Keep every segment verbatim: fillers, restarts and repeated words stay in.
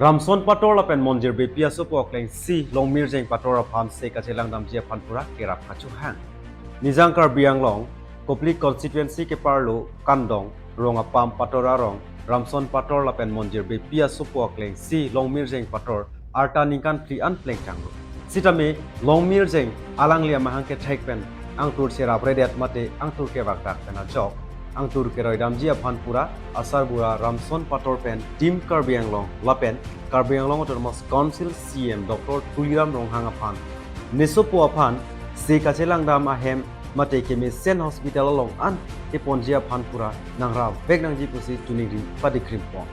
Ramson Pator lapen Monjir Beypi asopo akleng si Longmirjeng Pator aphan se kachelangdamji aphan pura kerap kachohang. Nijang Karbi Anglong, Kopili constituency keparlo Kandong, Rongapam Pator arong, Ramson Pator lapen Monjir Beypi asopo akleng si Longmirjeng Pator arta ningkan phli an plengchanglo. Sitame Longmirjeng alangli amahang kethek pen angtur cherap redet mate angtur kevakdak pen ajok, angtur keroidamji aphan pura asarbura Ramson Pator pen Team Karbi Anglong lapen Karbi Anglong Autonomous Council C E M Doctor Tuliram Ronghang aphan nesopo aphan se kachelangdam ahem mate kemesen hospital along an keponji aphan pura nangrap vek nangji pusi choningri padikrim pon.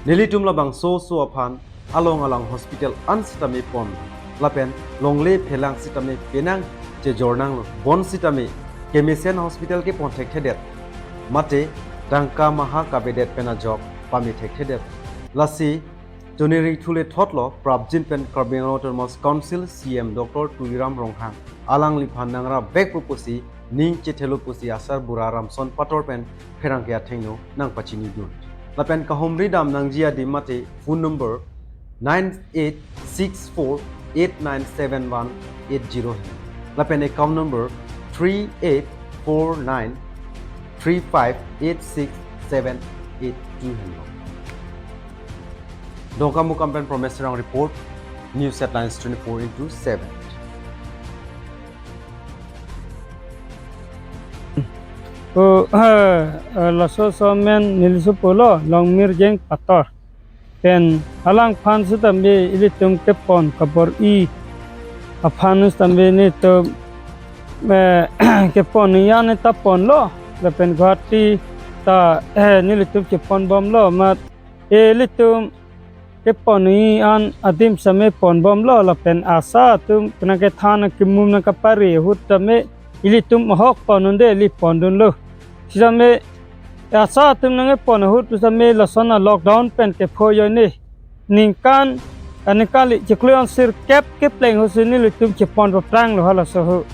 Nelitum labangso oso aphan along along hospital an sitame pon lapen longle phelang sitame penang chejor nanglo, bonsitame kemesen hospital kepon thekthedet mate tangka maha kavedet pen ajok pame thekthedet. Lasi choningri thule thotlo prapjin pen Karbi Anglong Autonomous Council C E M Doctor Tuliram Ronghang alangliphan nangrap vekpo pusi ning chethelo pusi asarbura Ramson Pator pen pherangke athengno nangpachinidun. Lapen kahumri dam nangji adim mate phone number nine eight six four eight nine seven one eight zero hen. Lapen account number three eight four nine three five eight six seven eight two hen. Dongkamukam pen Promes Terang report, News Headlines twenty-four into seven. O, eh, eh, laso amen nelisopo lo, Longmirjeng Pator. Pen alangphan sitame ilitum kepon kabor-i aphan sitame nelitum, eh, kepon-i an ta ponlo, lapen Guwahati ta, eh, nelitum kepon bomlo, amat ilitum kepon-i an adim sitame pon bomlo, lapen ASHA atum penang kethan kemum nangkapare ahut tame ilitum ahok pon unde ili pondunlo. Sitame ASHA atum nangkepon ahut sitame lason a-lockdown pen kepho ajoine ningkan, aningkan li chiklo ong sirkep kepleng ahut si nelitum chepon papranglo halaso ahut.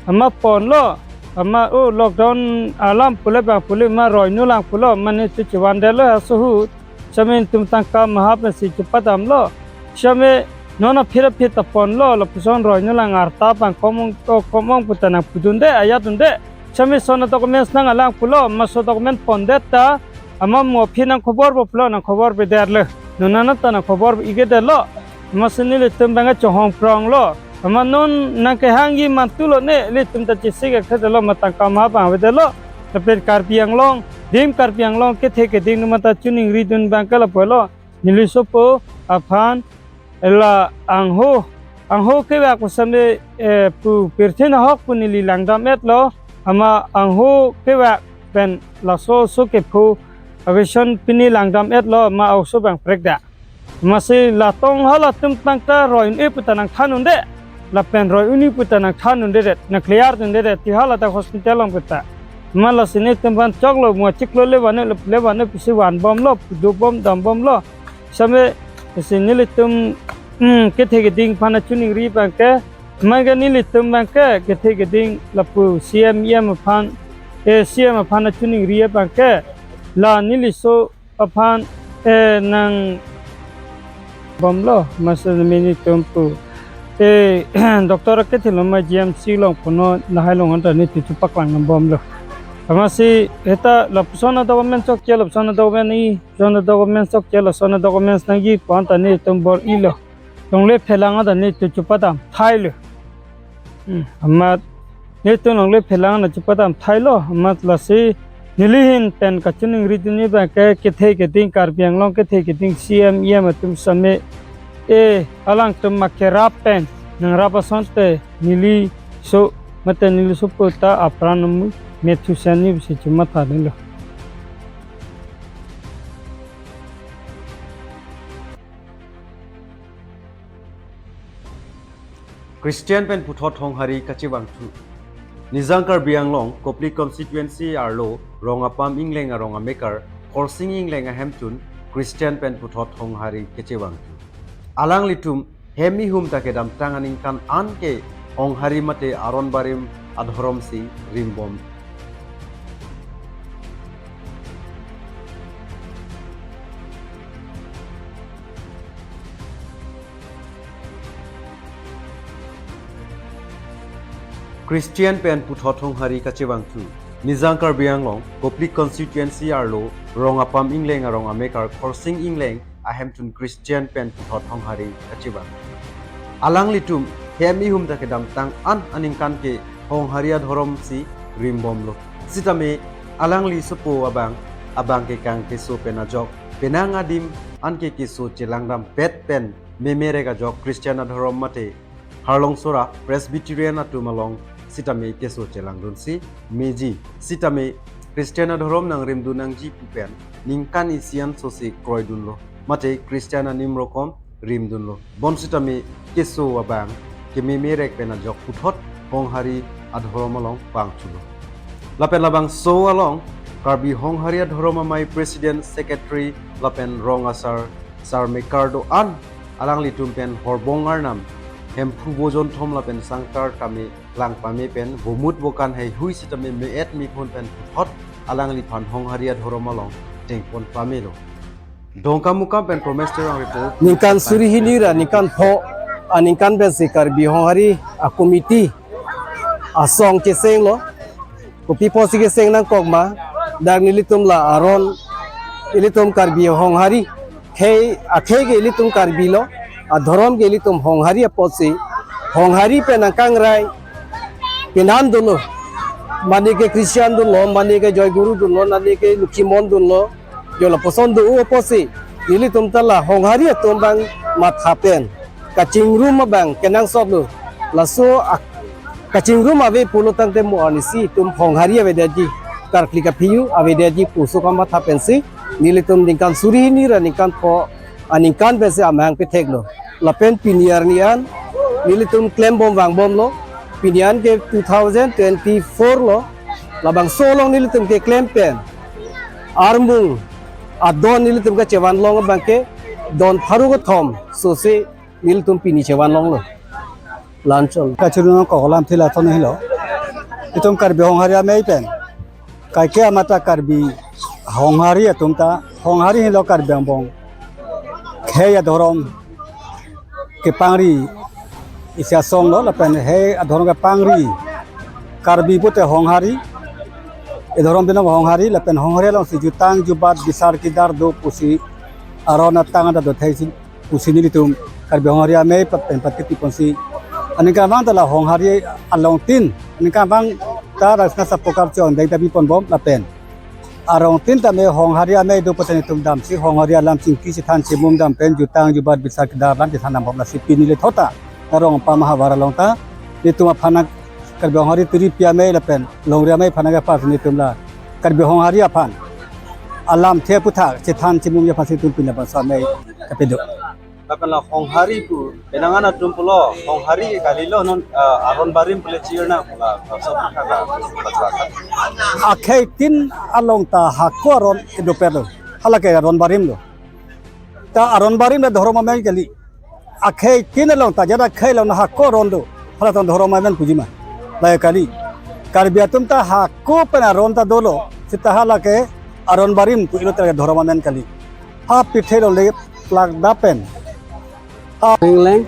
Amat ponlo, amat o lockdown alam pule bang pule amat roinu lang pulo, amat nelitum chevandetlo halaso ahut. Sitame nelitum tangka maha pensi chepadamlo. Sitame non aphi aphi ta ponlo, lapuson roinu lang arta bang kom ong, o kom ong pu ta nangpudunde, ajatdunde. Sitame lason a-documents nanglang pulo, amat laso document pondet ta, amat mo aphi nangkhobor po pulo, nangkhobor pedetlo. Non anat ta nangkhobor pi-edetlo. Amatsi nelitum bang chohong pronglo. Amat non nangkehangji mantulo ne, ilitum ta chesik akhedetlo, amat tangka maha bang avedetlo. Lapen Karbi Anglong, Team Karbi Anglong kethe keding atum ta choningridun bang ke lapulo. Nelisopo aphan la angho, angho kevak pu sitame, eh, pu pirthin ahok pu neli langdam-etlo, amat angho kevak pen laso oso kepho aviation pini langdam-etlo, amat oso bang prekda. Amatsi latong halatum tangka roi un-e pu ta nangthan unde, lapen roi un-e pu ta nangthan undedet, nang-clear dundedet, ti hala ta hospital along pu ta. Amat lasi nelitum aphan choklo, mo chiklo le van-e, le van-e pusi van bomlo, pudo bom dam bomlo. Sitame si nelitum, hmm, kethe keding aphan choningri bang ke, amat ke nelitum bang ke kethe keding lapu C M E M aphan, eh, C M aphan choningri bang ke, la neliso aphan, eh, nang bomlo, amatsi nelitum pu, eh, doctor kethelo ma G M C along punon lahai along anta nelitum chepaklang bomlo. Amatsi heta lapuson a-documents chokche, lapuson a-documents ni, lapuson a-documents chokche, lason a-documents nangji pu anta nelitum bor-ilo. Longle phelang anta nelitum chepadam thailo. Hmm, amat nelitum longle phelang anta chepadam thailo, amat lasi neli ahin pen kachoningridunji bang ke kethe keding Karbi Anglong kethe keding C M E M atum sitame, eh, alangtum akerap pen nangrap asonte neliso mate nelisopo ta apran amu methu seni pusi chematha nilo. Christian pen puthot honghari kachevangthu. Nijang Karbi Anglong, Kopili constituency arlo, Rongapam Ingleng arong amekar, Korsing Ingleng ahemtun, Christian pen puthot honghari kachevangthu. Alanglitum hem ihum ta kedamtang aningkan an ke honghari mate aron barim adhorom si rimbom. Christian pen puthot honghari kachevangthu. Nijang Karbi Anglong, Kopili constituency arlo, Rong Apam Ingleng arong amekar Khorsing Ingleng ahemtun Christian pen puthot honghari kachevang. Alanglitum hem ihum ta kedamtang an aningkan ke honghari adhorom si rimbomlo. Sitame alangli sopo abang, abang ke kangkeso pen ajok, penang adim anke keso chelangdam pet pen memerek ajok Christian adhorom mate Harlong Sora Presbyterian atum along sitame keso chelangdunsi meji, sitame Christian adhorom nangrimdun nangji pu pen ningkan isi an sosi kroidunlo, mate Christian animrokom rimdunlo. Bonsitame keso abang kememerek pen ajok puthot honghari adhorom along pangthulo. Lapen labangso along Karbi Honghari Adhorom Amei President, Secretary lapen rong asar, sar mekar do-an alanglitum pen horbong arnam, Hemphu Bojonthom lapen sangkar tame lang pame pen bomut bokan heihui sitame me-et mephun pen puthot alangliphan honghari adhorom along tengpon pamelo. Dongkamukam pen Promes Terang report. Ningkan suri hini ra ningkan pho aningkan pensi Karbi Honghari a committee asong chesenglo. Kopi apotsi keseng nangkok ma, dak nelitum la aron, ilitum Karbi Honghari, khei, akhei ke ilitum Karbi lo, adhorom ke ilitum Honghari apotsi, Honghari pen nangkangrai, penan dunlo, mane ke Christian dunlo, mane ke Joy Guru dunlo, mane ke Lokhimon dunlo, jo lapuson do-o apotsi, nelitum ta la Honghari atum abang matha pen kachingrum abang kenangsotlo. Laso ak-, kachingrum ave pulo tangte mo arnisi itum Honghari avedetji, karkli kaphiyu avedetji pusi kamatha pensi nelitum ningkan suri hini ra ningkan pho aningkan pensi amahang petheklo. Lapen pini arni an nelitum klembom vangbomlo. Pini an ke two thousand twenty-four lo. Labangso along nelitum keklem pen armung adon nelitum kachevan long abang ke don pharo kethom sosi nelitum pini chevan longlo. Lanchon. Kachirun kok alamthe lathon helo. Itum Karbi Honghari Amei pen kaike amata Karbi Honghari atum ta, Honghari helo Karbi angbong khei adhorom kepangri isi asong lo, lapen hei adhorom kepangri Karbi pute Honghari, adhorom binong Honghari, lapen Honghari alongsi jutang jubat bisar kidar do pusi aron atang ada do thei si pusi nelitum Karbi Honghari Amei pa-, pen patik ponsi aningkan abang ta la Honghari alongtin, aningkan abang ta rasna sapokar chong dai tapi ponbom lapen arongtin tame Honghari Amei do pute nelitum damsi Honghari alam chingki chethan chimum dam pen jutang jubat bisar kidar alam chethan dambom, lasi pini le thota arong pamahavar along ta nelitum aphan Karbi Honghari turi pi amei lapen longri amei aphan nangkepar nelitum la Karbi Honghari aphan alamthe aputhak chethan chimum aphan si itum pini labangso amei kapedo. Lapen la Honghari pu penang an atum pulo, Honghari kalilo non, ah, aron barim pule chirna pula, ah, sob kaka, kaka. Akhei tin along ta hako aron kedo pet lo. Hala ke aron barim lo. Ta aron barim la dhorom amen kali. Akhei tin along ta jada khei along hako aron do. Hala ta dhorom amen pujima. La kali. Karbi atum ta hako pen aron ta dolo. Seta hala ke aron barim pu ilo ta dhorom amen kali. Ha pithe lo le plak dapen. Ingleng,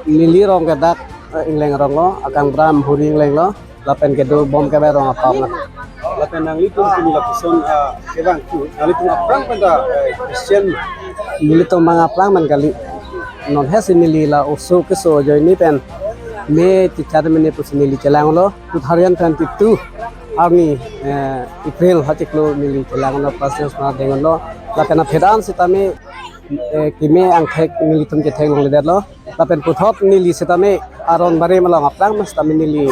neli rong ke dak, eh, Ingleng rong lo, akang Bram Huri Ingleng lo, lapen kedo bom ke bai Rong Apam lo. Lapen nanglitum pini lapuson, ah, kevang tu, nanglitum aphrang pen ta, eh, Christian. Nelitum abang aphrang pen kali. Non he si neli la oso keso ajoine pen me teacher mene pusi neli chelanglo, two thousand twenty-two arni, eh, April hachiklo neli chelanglo, pas yos ma denglo. Lapen aphedan sitame eh, keme angthek nelitum kethek longledetlo. Lapen puthot neli sitame aron barim along aphrang mas tame neli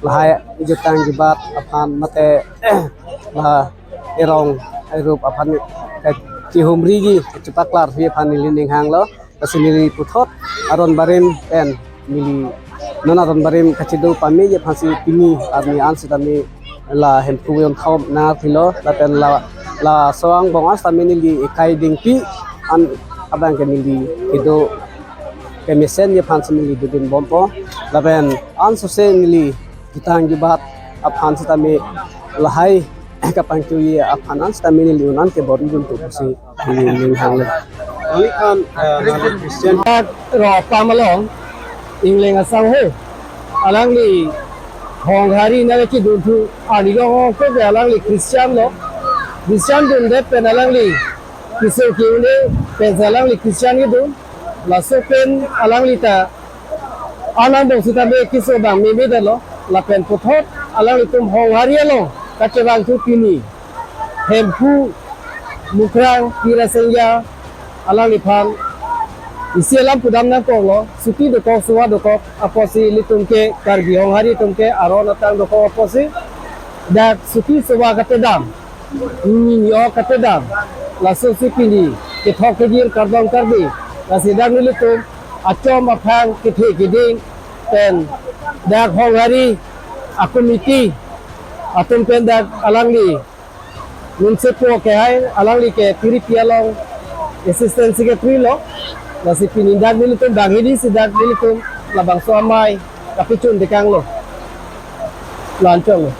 lahai jutang jubat aphan mate la erong erup aphan kachihumriji kachepaklarji aphan neli ninghanglo. Lasi neli puthot aron barim pen neli non aron barim kachedo pame aphansi pini arni an sitame la Hemphu Bojonthom nangthilo lapen la, laso angbong an sitame neli ekai dingpi an abang ke neli kedo kemesen aphansi neli dodun bompo lapen ansose neli jutang jubat aphan sitame lahai kapangthuji aphan an sitame neli un-an kebor dun tu pusi neli ninghanglo. Nangliphan, eh, nangli Christian. Dak Rong Apam along Ingleng asangho. Alangli Honghari nangkedunthu arnilong hongkok ke alangli Christian lo. Christian dundet pen alangli keso ke-un-e pensi alangli Christian kedun. Laso pen alangli ta anang dong sitame keso abang memedetlo. Lapen puthot alanglitum Honghari along kachevangthu pini Hemphu Mukrang Pi Rasengja alangliphan isi alam pudam nangkoklo, suti dokok, sowa dokok apotsi ilitum ke Karbi Honghari atum ke aron atang dokok apotsi dak suti sowa katedam, ni ni-ok katedam, lasosi pini kethok kejir kardom Karbi, lasi dak nelitum achom aphang kethe keding pen dak Honghari a-committee atum pen dak alangli nunsepo kehai, alangli ke Tiripi along assistant secretary lo. Lasi pini dak nelitum bang hini si dak nelitum labangso amei kapachun tekanglo. La-anchot lo.